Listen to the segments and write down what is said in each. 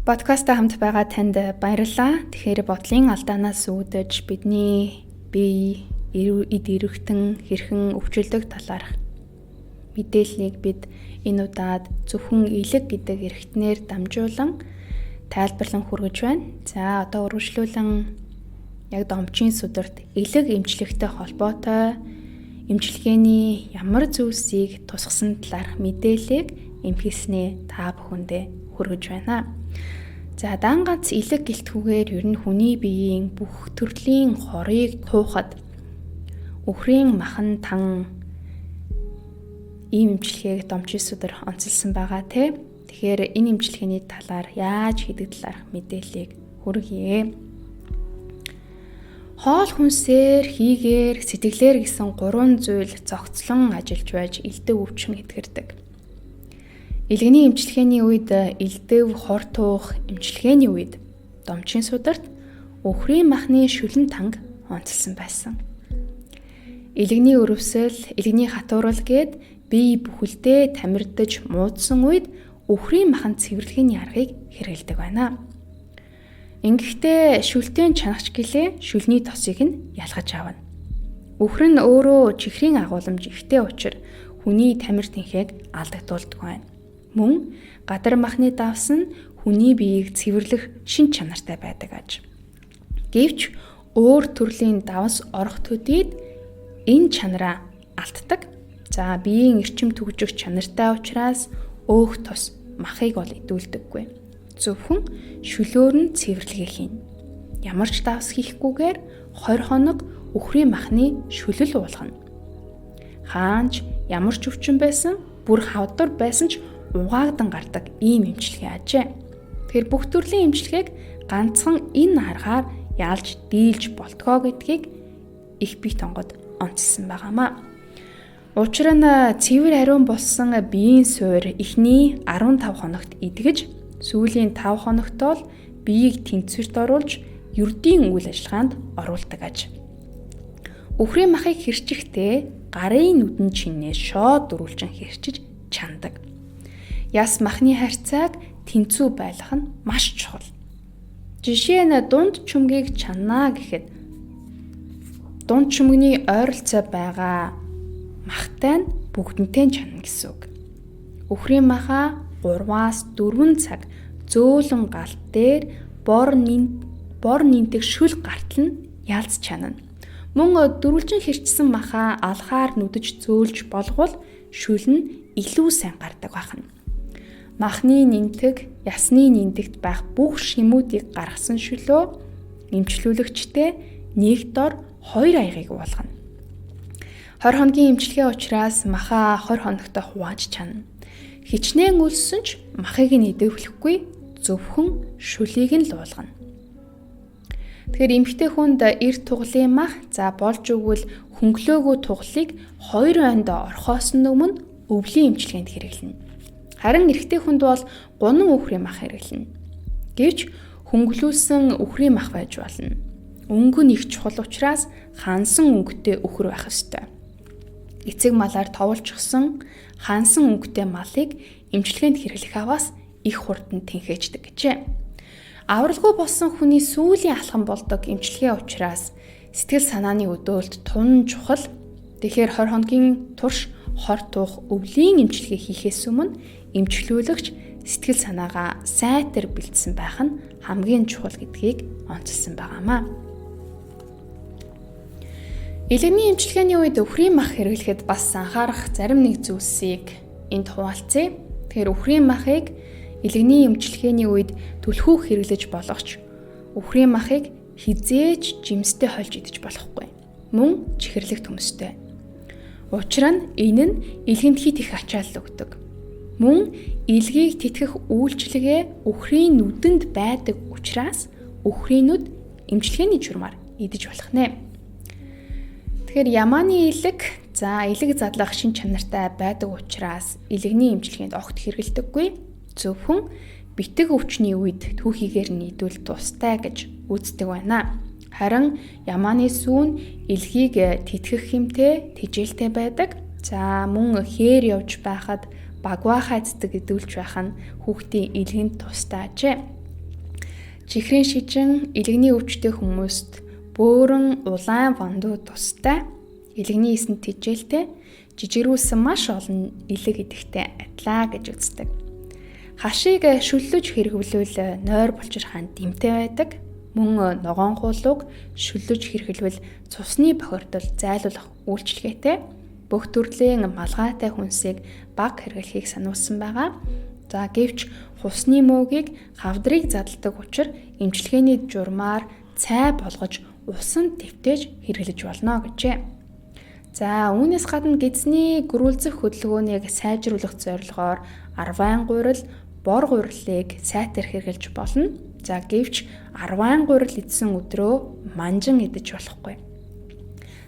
Подкастаа хамт байгаа танд баярлалаа. Тэгэхээр бодлын алдаанаас үүдэж бидний бие, эд эрхтэн хэрхэн өвчлөдөг талаарх мэдээллийг бид энэ удаад зөвхөн элэг гэдэг эрхтнээр дамжуулан тайлбарлан хүргэж байна. За одоо үргэлжлүүлэн яг домчийн сударт элэг эмчлэгтэй холбоотой эмчилгээний ямар зүйлсийг тусгасан талаарх мэдээллийг эмхэлснээ та бүхэндээ хүргэж байна. За дан ганц элэг гэлтгүүгээр ер нь хүний биеийн бүх төрлийн хорыг туухад үхрийн махан тан ийм эмчилгээг домчийн судар онцолсон байгаа те. Тэгэхээр энэ эмчилгээний талаар яаж хийдэг талаарх мэдээллийг хүргье. Хоол хүнсээр, хийгээр, сэтгэлээр гэсэн гурван зүйл зохицлон ажиллаж байж элдэв өвчин эдгэрдэг. Элгэний эмчилгээний үед элдэв хор туух эмчилгээний үед домчийн сударт өхрийн махны шүлэн танг онцлсон байсан. Элгэний өрөвсөл, элгэний хатуурал гээд бие бүхэлдээ тамирдаж муудсан үед өхрийн махан цэвэрлэгийн аргыг хэрэглэдэг байна. Ингэхдээ шүлтэн чанагч гэлээ шүлний тосыг нь ялгаж авна. Үхэр нь өөрөө чихрийн агуулмж ихтэй учир хүний тамир тэнхээг алдагдуулдаг байна. Мөн гадар махны давс нь хүний биеийг цэвэрлэх шин чанартай байдаг аж. Гэвч өөр төрлийн давс орох төдийд энэ чанараа алддаг. За биеийн эрчим түгжих чанартай учраас өөх тос махыг бол идүүлдэггүй. Зөвхөн шүлөөр нь цэвэрлэгээ хийнэ. Ямар ч давс хийхгүйгээр 20 хоног үхрийн махны шүлэл уулгана. Хаанч ямар ч өвчин байсан, бүр хавдар байсан ч угаагдан гардаг ийм эмчилгээ ажээ. Тэгэхээр бүх төрлийн эмчилгээг ганцхан энэ аргаар ялж дийлж болтгоо гэдгийг их бие тонгод онцлсон байгаамаа. Учир нь цэвэр ариун болсон биеийн суур эхний 15 хоногт идгэж, сүүлийн 5 хоногт бол биеийг тэнцвэрт оруулж ердийн үйл ажиллагаанд оруулдаг аж. Үхрийн махыг хэрчихтэй гарын нүдэн чинээ шоод дөрвөлжин хэрчиж чандаг. Яс махны харьцааг тэнцүү байлгах нь маш чухал. Жишээ нь дунд чүмгийг чанаа гэхэд дунд чүмгний ойролцоо байгаа махтай нь бүгдэнтэй чанна гэсэн үг. Үхрийн маха 3-аас 4 цаг зөөлөн галт дээр бор нинтэг шүл гартал нь ялц чанана. Мөн дөрвөлжин хэрчсэн маха алхаар нүдэж зөөлж болгвол шүл нь илүү сайн гардаг байна. Махны нинтэг, ясны нинтэгт байх бүх шимүүдийг гаргасан шүлөө эмчлүүлэгчтэй нэг дор 2 аягыг уулгана. 20 хоногийн эмчилгээ учраас маха 20 хоногтой хувааж чанна. Хичнээн өлссөн ч махыг нь идэвхлэхгүй зөвхөн шүлийг нь л уулгана. Тэгэхээр эмэгтэй хүнд эр туглын мах за болж өгвөл хөнгөлөөгөө туглыг 2 ойнд орхоос өмнө өвлийн эмчилгээнд хэрэглэнэ. Харин эрэгтэй хүнд бол гунан үхрийн мах хэрэглэнэ. Гэвч хөнгөлүүлсэн үхрийн мах байж болно. Өнгө нь их чухал учраас хансан өнгөтэй үхэр байх ёстой. Эцэг малаар товлчихсон хансан өнгөтэй малыг эмчилгээнд хэрэглэх аваас их хурдан тэнхээждэг гэжээ. Авралгүй болсон хүний сүүлийн алхам болдог эмчилгээ учраас сэтгэл санааны өдөөлт тун чухал. Тэгэхээр 20 хоногийн турш хор туух өвлийн эмчилгээ хийхээс өмнө эмчлүүлэгч сэтгэл санаагаа сайтар бэлдсэн байх нь хамгийн чухал гэдгийг онцлсон байгаамаа. Элэгний эмчилгээний үед үхрийн мах хэрэглэхэд бас анхаарах зарим нэг зүйлсийг энд хуваалцъя. Тэгэхээр үхрийн махыг элэгний эмчилгээний үед түлхүү хэрэглэж болох ч үхрийн махыг хизээж жимстэй хольж идэж болохгүй. Мөн чихэрлэг төмстэй. Учир нь энэ нь элгэнд хит их ачаал өгдөг. Мөн элгийг тэтгэх үйлчилгээ үхрийн нүдэнд байдаг учраас үхрийн нүд эмчилгээний журмаар идэж болох нэ. Тэгэхээр ямааны элэг за элэг задлах шин чанартай байдаг учраас элэгний эмчилгээнд огт хэрэглэдэггүй. Зөвхөн битэг өвчний үед түүхийгээр нь идвэл тустай гэж үздэг байна. Харин ямааны сүүн элгийг тэтгэх хэмтэй тэжээлтэй байдаг. За мөн хээр явж байхад багваахай цэцэг идүүлж байх нь хүүхдийн элгэнд тустай ажээ. Чихрийн шижин илгэний өвчтэй хүмүүст бөөрөн улаан вандуу тустай, илгэний эсэнд тэжээлтэй, жижигрүүлсэн маш олон илэг идэхтэй адилаа гэж үздэг. Хашийг шүллөж хэрэглүүл нойр булчирхаан дэмтэй байдаг. Мөн ногоон хуулууг шүллөж хэрэглэвэл цусны бохирдол зайлуулах үйлчилгээтэй. Бүх төрлийн малгайтай хүнсийг баг хэрэглэхийг сануулсан байгаа. За гэвч хусны мөөгийг хавдрыг задалдаг учир эмчилгээний журмаар цай болгож усанд твтээж хэрэглэж болно гэжээ. За үүнээс гадна гэдэсний гөрүүлзэх хөдөлгөөнийг сайжруулах зорилгоор арвайн гурил, бор гурилыг сайтар хэрэглэж болно. За гэвч арвайн гурил идсэн өдрөө манжин идэж болохгүй.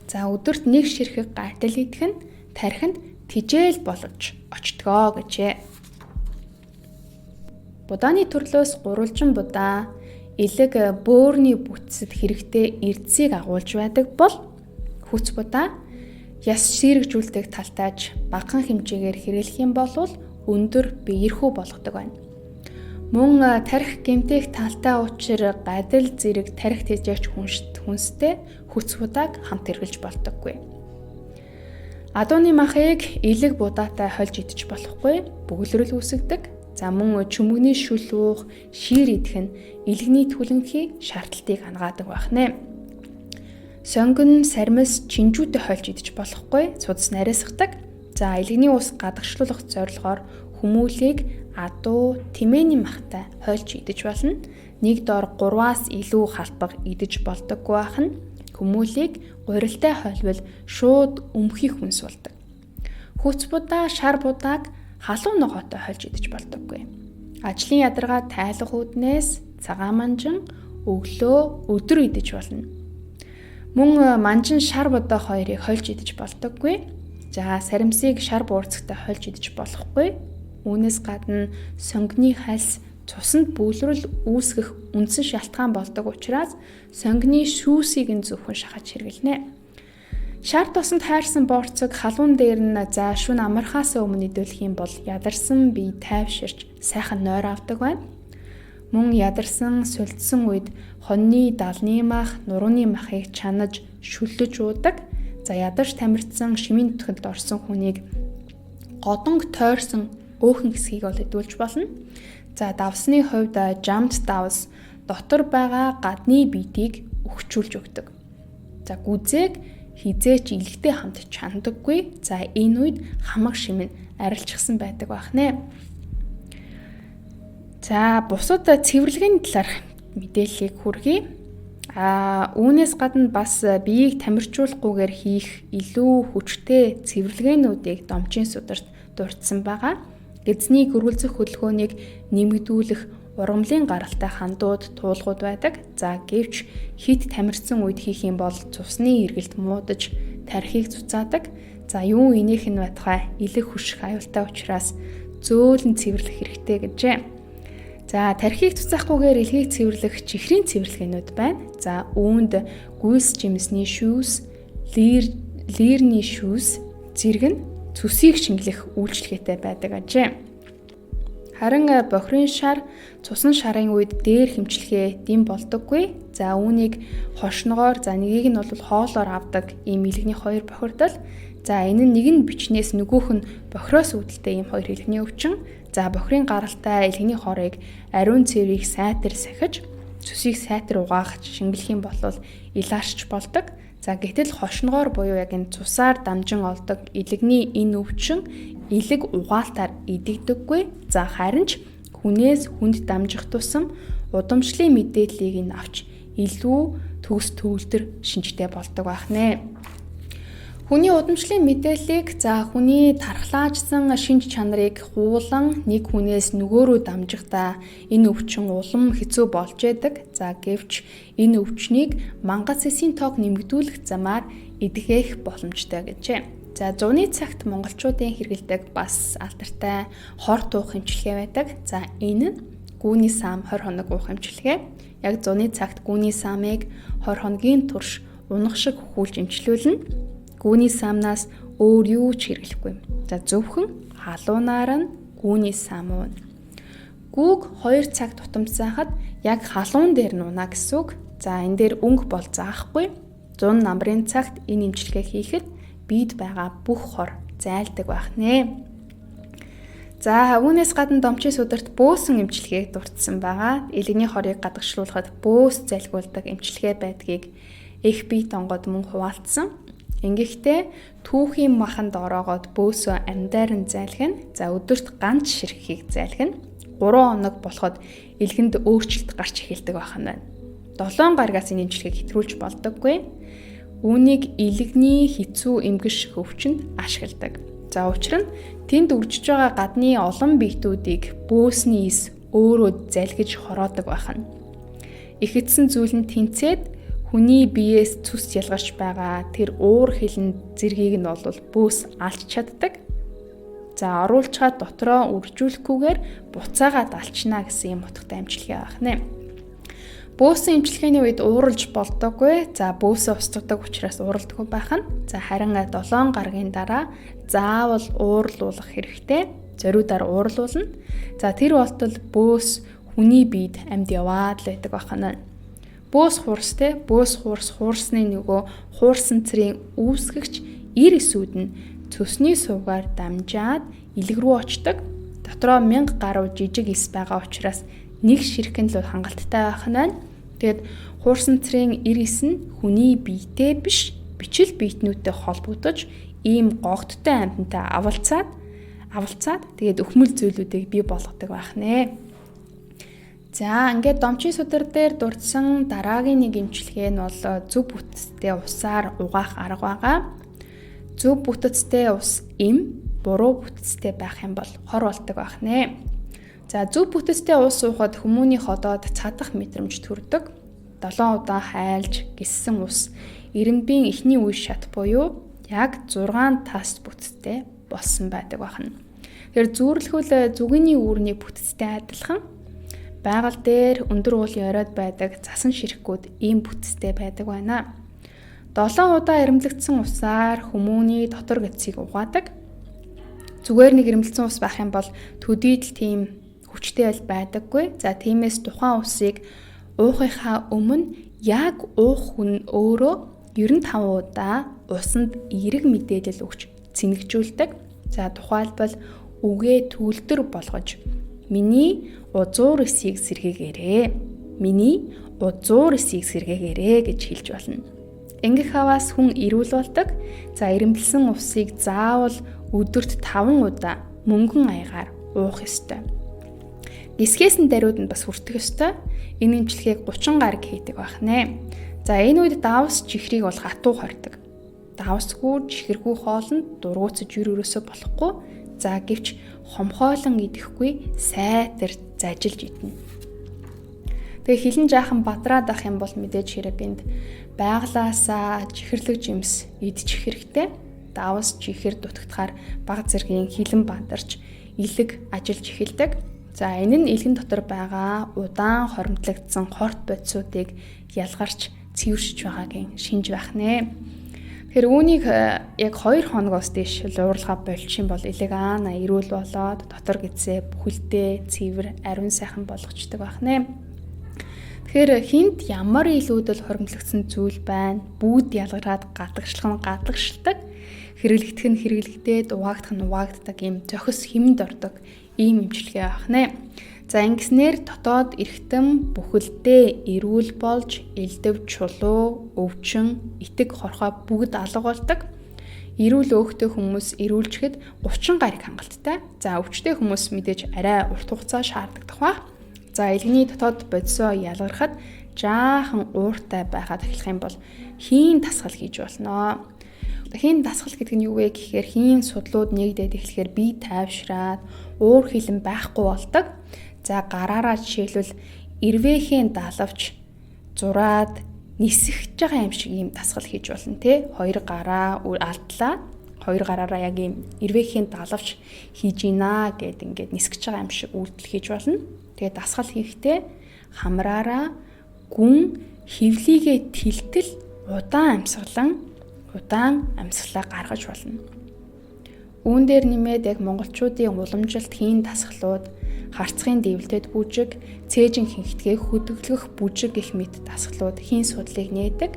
За өдөрт нэг ширхэг гайтал идэх нь тархинд тижээл болгож очдгоо гэжээ. Будааны төрлөөс гурвалжин будаа элэг бөөрийн бүтцэд хэрэгтэй эрдэсийг агуулж байдаг бол хүч будаа яс сэргэжүүлдэг талтайж багахан хэмжээгээр хэрэглэх юм бол өндөр биеэрхүү болгодог байна. Мөн тархи гэмтэх талтай учир гадил зэрэг тархи тэжээгч хүнстэй хүч будааг хамт хэрэглэж болдоггүй. Адууны махыг элэг будаатай хольж идэж болохгүй, бөглөрөл үүсгдэг. За мөн чөмгөний шүл уух, шийр идэх нь элэгний түлэнхий шаардлагыг хангаадаг байх нэ. Сонгон, сармис, чинжүүтэй хольж идэж болохгүй, судас нарийсгадаг. За элэгний ус гадагшлуулах зорилгоор хүмүүлийг адуу, тэмээний махтай хольж идэж болно. Нэг дор 3-аас илүү халбаг идэж болдоггүй байх нь. Хүмүүлийг гурилтай хойлвол шууд өмхий хүнс болдог. Хүч будаа, шар будааг халуун ногоотой хольж идэж болдоггүй. Ажлын ядаргаа тайлах үүднээс цагаан манжин өглөө өдөр идэж болно. Мөн манжин шар будаа хоёрыг хольж идэж болдоггүй. За саримсыг шар буурцагтай хольж идэж болохгүй. Үүнээс гадна сонгоны хальс цуснд бөглөрөл үүсгэх үндсэн шалтгаан болдог учраас сонгоны шүүсийг нь зөвхөн шахаж хэрэглэнэ. Шар тосонд хайрсан борцог халуун дээр нь за шүн амархаас өмнө идүүлэх юм бол ядарсан бие тайвширч сайхан нойр авдаг байна. Мөн ядарсан, сулдсан үед хоньны далны мах, нурууны махыг чанаж шүллэж уудаг. За ядарч тамирдсан шимийн нүтгэнд орсон хүнийг годонг тойрсон өөхөн хэсгийг бол идүүлж болно. За давсны хувьд жамт давс дотор байгаа гадны биетийг өгчүүлж өгдөг. За гүзээг хизээч илэгтэй хамт чандаггүй. За энэ үед хамаг шим нь арилчихсан байдаг байх нэ. За бусад цэвэрлэгээний талаарх мэдээллийг хүргэе. Үүнээс гадна бас биеийг тамирчуулахгүйгээр хийх илүү хүчтэй цэвэрлэгээнүүдийг домчийн сударт дурдсан байгаа. Гэдэсний гөрүүлзэх хөдөлгөөнийг нэмэгдүүлэх ургамлын гаралтай хандууд, туулгууд байдаг. За гэвч хит тамирчсан үед хийх юм бол цусны эргэлт муудаж тархийг цуцаадаг. За юун инеэх нь байтугай элэг хөших аюултай учраас зөөлөн цэвэрлэх хэрэгтэй гэжээ. За тархийг цуцаахгүйгээр элгийг цэвэрлэх чихрийн цэвэрлэгээнүүд байна. За үүнд гүйс жимсний шүүс, лирний шүүс зэрэг нь цөсийг шингэлэх үйлчилгээтэй байдаг ажээ. Харин бохирын шар цусан шарын үед дээр хэмчлэгээ дэм болдоггүй. За үүнийг хошногоор за нэгийг нь бол хоолоор авдаг ийм илгэний хоёр бохирдол. За энэ нь нэг нь бичнээс нөгөөх нь бохироос үүдэлтэй ийм хоёр илгэний өвчин. За бохирын гаралтай илгэний хорыг ариун цэврийг сайтар сахиж цөсийг сайтар угаах шингэлэх юм бол илаарч болдог. За гэтэл хошногоор буюу яг энэ цусаар дамжин олдог илэгний энэ өвчин элэг угаалтаар идэгдэггүй. За харин ч хүнээс хүнд дамжих тусам удамшлын мэдээллийг нь авч илүү төгс төгөлдөр шинжтэй болдог байх нэ. Хүний удамшлын мэдээллийг за хүний тархлаажсан шинж чанарыг хуулан нэг хүнээс нөгөө рүү дамжихдаа энэ өвчин улам хэцүү болж яадаг. За гэвч энэ өвчнийг мангас сэсийн тоог нэмэгдүүлэх замаар эдгэх боломжтой гэжээ. За зуны цагт монголчуудын хэрэглэдэг бас алдартай хор туух эмчилгээ байдаг. За энэ нь гүүний сам 20 хоног уух эмчилгээ. Яг зуны цагт гүүний самыг 20 хоногийн турш унах шиг хөхүүлж эмчлүүлнэ. Гүүний самнаас өөр юу ч хэрэглэхгүй. За зөвхөн халуунаар нь гүүний сам ууна. Гүүг 2 цаг тутамсаахад яг халуун дээр нуна гэсэн үг. За энэ дээр өнгө бол заахгүй. 100 намрын цагт энэ эмчилгээ хийхэд биед байгаа бүх хор зайлдаг байх нэ. За үүнээс гадна домчийн сударт бөөсөн эмчилгээг дурдсан байгаа. Элэгний хорыг гадагшлуулахад бөөс залгиулдаг эмчилгээ байдгийг их бие тонгод мөн хуваалцсан. Ингэхдээ түүхийн маханд ороогоод бөөсөө амьдаар нь зайлхна. За өдөрт ганц ширхгийг зайлхна. 3 хоног болоход элгэнд өөрчлөлт гарч эхэлдэг байх нь байна. 7 гарагаас энэ эмчилгээг хэтрүүлж болдоггүй. Үүнийг элэгний хэцүү эмгэж хөвчөнд ашигладаг. За учир нь тэнд үржиж байгаа гадны олон биетүүдийг бөөсний эс өөрөө залгиж хороодог байх нь. Ихэдсэн зүйл нь тэнцээд хүний биеэс цус ялгарч байгаа тэр уур хилэн зэргийг нь бол бөөс алж чаддаг. За оруулчаад дотроо үржүүлэхгүйгээр буцаагаад алчнаа гэсэн юм утгатай амжилтгаа байх нэ. Бөөсөн эмчилгээний үед ууралж болдоггүй. За бөөсөө устгадаг учраас ууралдаггүй байх нь. За харин 7 гарагийн дараа заавал уурлуулах хэрэгтэй. Зориудаар уурлуулна. За тэр болтол бөөс хүний биед амьд яваад л байдаг байх нь. Бөөс хуурс те бөөс хуурс хуурсны нөгөө хуурсан цэрийн үүсгэгч эр эсүүд нь цөсний сувгаар дамжаад элэг рүү очдог. Дотроо 1000 гаруй жижиг эс байгаа учраас нэг ширхэг нь л хангалттай байх нь байна. Тэгээд хуурсан цэрийн эр эс нь хүний биетэй биш бичил биетнүүдтэй холбогдож ийм гогдтой амьтантай авалцаад тэгээд өхмөл зүйлүүдийг бий болгодог байх нэ. За ингээд домчийн судар дээр дурдсан дараагийн нэг эмчилгээ нь бол зөв бүтцтэй усаар угаах арга байгаа. Зөв бүтцтэй ус эм, буруу бүтцтэй байх юм бол хор болдог байх нэ. За зөв бүтцтэй ус уухад хүмүүний ходоод цадах мэдрэмж төрдөг. 7 удаа хайлж гиссэн ус эрэмбийн эхний үе шат буюу яг 6 тас бүтцтэй болсон байдаг байна. Тэгэхээр зүүрлэхүүл зүгэний үүрний бүтцтэй адилхан байгаль дээр өндөр уулын оройд байдаг засан ширхгүүд ийм бүтцтэй байдаг байна. 7 удаа эрэмблэгдсэн усаар хүмүүний дотор гэдсийг угаадаг. Зүгээр нэг эрэмблэсэн ус байх юм бол төдийд л тийм хүчтэй бол байдаггүй. За тиймээс тухайн усыг уухынхаа өмнө яг уух хүн өөрөө 95 удаа усанд эерэг мэдээлэл өгч цэнгэгжүүлдэг. За тухайлбал үгээ төгөлдөр болгож миний узуур эсийг сэргээгээрээ. Миний узуур эсийг сэргээгээрээ гэж хэлж болно. Ингэх аваас хүн эрүүл болдог. За эрэмблсэн усыг заавал өдөрт 5 удаа мөнгөн аягаар уух ёстой. Гисгээс нь даруйд нь бас хүртэх ёстой. Энэ эмчилгээг 30 гараг хийдэг байх нэ. За энэ үед давс чихрийг бол хатуу хордог. Давсгүй чихэргүй хоолнд дургуутсаж юр өрөөсөө болохгүй. За гэвч хомхойлон идэхгүй сайтар зажилж идэнэ. Тэгээ хилэн жаахан бадраад ах юм бол мэдээж хэрэг энд байглаасаа чихэрлэг жимс идчих хэрэгтэй. Давс чихэр дутагдахаар баг зэргийн хилэн бадарч илэг ажиллаж эхэлдэг. За энэ нь элгэн дотор байгаа удаан хоримтлагдсан хорт бодисуудыг ялгарч цэвэршиж байгаагийн шинж байх нэ. Тэгэхээр үүнийг яг 2 хоногоос дээш ууралгаа болчих юм бол элэг аана эрүүл болоод дотор гэдсээ бүхэлдээ цэвэр ариун сайхан болгочдөг байх нэ. Тэгэхээр хинт ямар илүүдэл хоримтлагдсан зүйл байна? Бүгд ялгараад гадагшлах нь гадагшилдаг, хэрэглэгдэх нь хэрэглэгдээд, угаагдах нь угаагддаг ийм зохис хэмэнд ордог ийм эмчилгээ байх нэ. За ингэснээр дотоод эргэтэн бүхэлдээ эрүүл болж элдв чулуу, өвчин, итэг хорхой бүгд алга болдог. Эрүүл өөхтэй хүмүүс эрүүлжихэд 30 гариг хангалттай. За өвчтэй хүмүүс мэдээж арай урт хугацаа шаарддаг байх. За элгэний дотоод бодисоо ялгархад жаахан ууртай байхад эхлэх юм бол хийн дасгал хийж болно. Хийн дасгал гэдэг нь юу вэ гэхээр хийн судлууд нэгдээд эхлэхээр бие тайвшраад уур хилэн байхгүй болдог. За гараараа жишээлбэл эрвээхийн далавч зураад нисэж байгаа юм шиг ийм дасгал хийж болно те. Хоёр гараа алдлаа. Хоёр гараараа яг ийм эрвээхийн далавч хийж гинэ гэд ингээд нисгэж байгаа юм шиг үйлдэл хийж болно. Тэгээ дасгал хийхдээ хамраараа гүн хөвлийгээ тэлтэл удаан амьсгалан удаан амьсгалаа гаргаж болно. Үүн дээр нэмээд яг монголчуудын уламжилт хийн дасгалууд Харцгийн дэвлэлтэд бүжиг, цээжин хинхтгээ хөдөлгөх бүжиг гэх мэт дасгалууд хийн судлалыг нээдэг.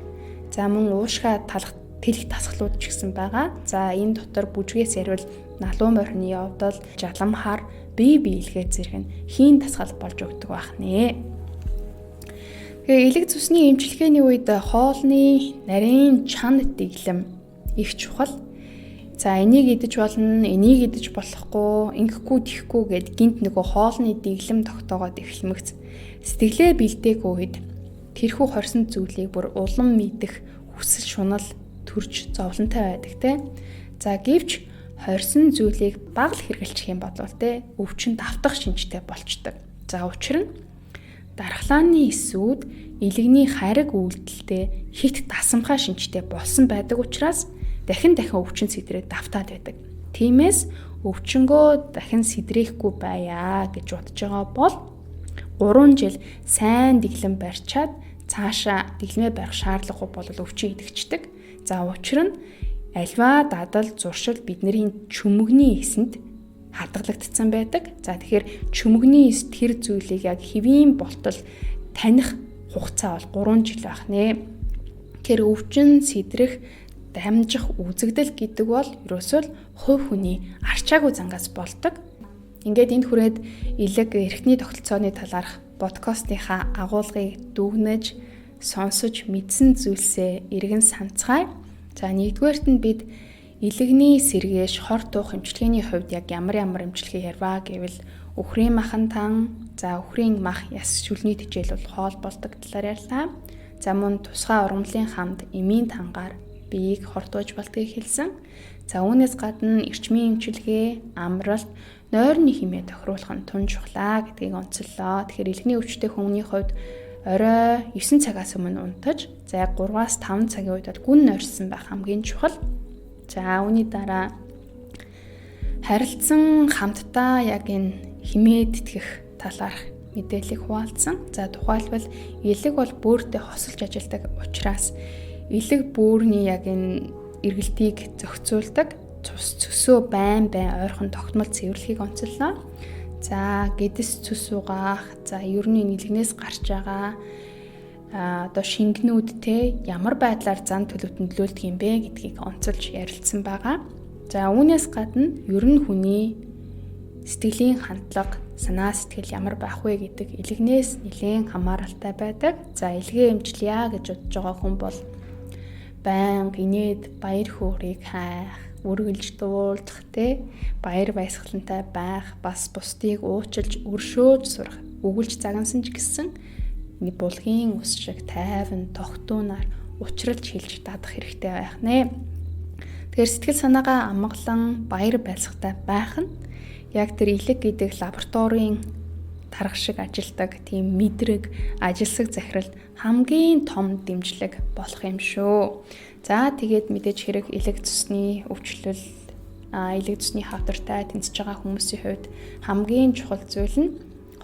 За мөн уушгаа талах тэлэх дасгалууд ч гэсэн байгаа. За энэ дотор бүжгээс ярил налуун морины явдал, жалам хар, бие биелгээ зэрэг нь хийн дасгал болж өгдөг байх нэ. Тэгээ элэг цусны эмчилгээний үед хоолны нарийн чанд дэглэм их чухал. За энийг идэж болно, энийг идэж болохгүй, ингэхгүй тэхгүй гэд гинт нөгөө хоолны дэглэм тогтоогоод эхлэмэгц. Сэтгэлээ бэлдээгүй үед тэрхүү хорсон зүйлийг бүр улам мэдэх хүсэл шунал төрж зовлонтой байдаг те. За гэвч хорсон зүйлийг баг л хэрэглэчих юм болвол те өвчин давтах шинжтэй болчдөг. За учир нь дархлааны эсүүд илэгний хариг үйлдэлтэй хит дасамхай шинжтэй болсон байдаг учраас дахин дахин өвчин сэдрээ давтаад байдаг. Тиймээс өвчнгөө дахин сэдрэхгүй байя гэж бодож байгаа бол 3 жил сайн дэглэм барьчаад цаашаа дэглэмээ барих шаардлагагүй бол өвчин идэгчдэг. За учир нь альва дадал зуршил бидний чөмөгний эсэнд хадгалагдсан байдаг. За тэгэхээр чөмөгний эс тэр зүйлийг яг хэвийн болтол таних хугацаа бол 3 жил байх нэ. Тэгэхээр өвчин сэдрэх дамжих үзэгдэл гэдэг бол ерөөсөө л хувь хүний арчаагүй зангаас болдог. Ингээд энд хүрээд элэг эрхтний тогтолцооны талаарх подкастынхаа агуулгыг дүгнэж, сонсож мэдсэн зүйлсээ эргэн санацгаая. За нэгдүгээрт нь бид элэгний сэргээш хор туух эмчилгээний хувьд яг ямар ямар эмчилгээ ярваа гэвэл өхрийн махан тан, за өхрийн мах яс шүлний тэжээл бол хоол болдог талаар ярьлаа. За мөн тусгай ургамлын хамт эмийн тангаар биеийг хортууж болдгийг хэлсэн. За үүнээс гадна эрчмийн эмчилгээ, амралт, нойрны химээ тохируулах нь тун чухлаа гэдгийг онцоллоо. Тэгэхээр элэгний өвчтэй хүний хувьд орой 9 цагаас өмнө унтаж, за яг 3-аас 5 цагийн үед бол гүн нойрсон байх хамгийн чухал. За үүний дараа харилцан хамтдаа яг энэ химээ тэтгэх талаарх мэдээллийг хуваалцсан. За тухайлбал элэг бол бөөртэй хосолж ажилладаг учраас элэг бөөрний яг энэ эргэлтийг зохицуулдаг цус цөсөө байн байн ойрхон тогтмол цэвэрлэхийг онцоллоо. За гэдэс цөс угаах, за ер нь элэгнээс гарч байгаа одоо шингэнүүд те ямар байдлаар зан төлөвт нөлөөлдөг юм бэ гэдгийг онцолж ярилцсан байгаа. За үүнээс гадна ер нь хүний сэтгэлийн хандлага, санаа сэтгэл ямар байх вэ гэдэг элэгнээс нэлээн хамааралтай байдаг. За элгээ эмчлэе гэж бодож байгаа хүн бол байнга инээд баяр хөөргийг хайх, үргэлж дуулдах те баяр баясгалантай байх, бас бусдыг уучлж өршөөж сурах, өгүүлж загнасан ч гэсэн булгийн ус шиг тайван тогтуунаар учралж хэлж дадах хэрэгтэй байх нэ. Тэгэхээр сэтгэл санаагаа амгалан баяр баясгалтай байх нь яг тэр элэг гэдэг лабораторийн тарга шиг ажилдаг тийм мэдрэг ажилсаг захиралд хамгийн том дэмжлэг болох юм шүү. За тэгээд мэдээж хэрэг элэг цусны өвчлөл, элэг цусны хавдартай тэнцэж байгаа хүмүүсийн хувьд хамгийн чухал зүйл нь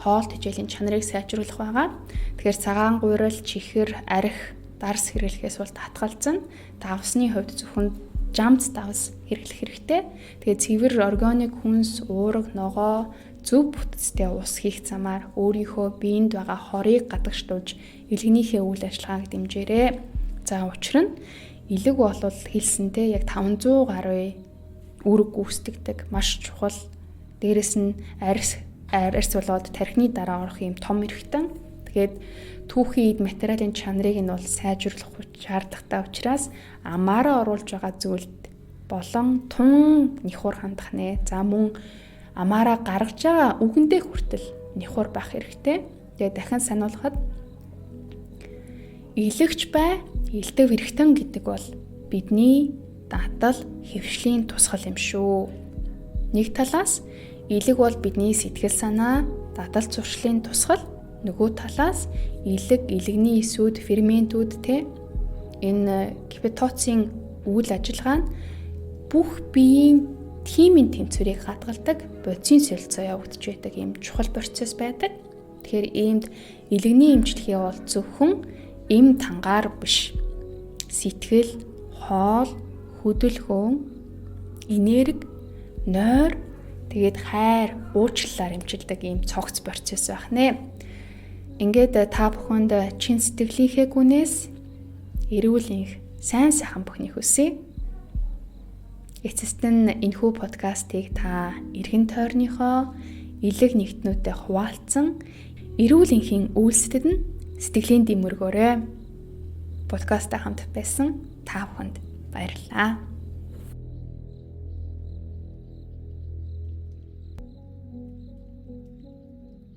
хоол тэжээлийн чанарыг сайжруулах байгаа. Тэгэхээр цагаан гуйрал, чихэр, арх, дарс хэрэглэхээс бол татгалзана. Давсны хувьд зөвхөн жамц давс хэрэглэх хэрэгтэй. Тэгээд цэвэр органик хүнс, уураг, ногоо, зөв бүтцтэй ус хийх замаар өөрийнхөө биед байгаа хорыг гадагшлуулж элэгнийхээ үйл ажиллагааг дэмжээрэй. За учир нь элэг бол хэлсэнтэй яг 500 гаруй үүрэг гүйцэтгэдэг маш чухал. Дээрэс нь арьс болоод тархины дараа орох юм том эрхтэн. Тэгээд түүхийн эд материалын чанарыг нь бол сайжруулах шаардлагатай учраас амаараа оруулж байгаа зүйлд болон тун нэхур хандах нэ. За мөн амаараа гаргаж байгаа үгэндээ хүртэл нэхур байх хэрэгтэй. Тэгээд дахин сануулхад илэгч бай, элдв эрхтэн гэдэг бол бидний дадал хэвшлийн тусгал юм шүү. Нэг талаас элэг бол бидний сэтгэл санаа, дадал зуршлын тусгал, нөгөө талаас элэг, элэгний эсүүд, ферментүүд те энэ кипетоцийн үйл ажиллагаа нь бүх биеийн тимийн тэнцвэрийг хадгалдаг бодисын солилцоо явагдаж байдаг ийм чухал процесс байдаг. Тэгэхээр иймд элэгний эмчилгээ бол зөвхөн эм тангаар биш. Сэтгэл, хоол, хөдөлгөөн, энерги, нойр, Тэгээд хайр, уучлалаар эмчилдэг ийм цогц процесс байх нэ. Ингээд та бүхэнд чин сэтгэлийнхээ гүнээс эрүүл энх, сайн сайхан бүхнийг хүсье. Эцэст нь энэхүү подкастыг та эргэн тойрныхоо элэг нэгтнүүдэд хуваалцсан эрүүл энхийн үйлсэд нь сэтгэлийн дэм өргөөрэй. Подкастаа хамт байсан та бүхэнд баярлалаа.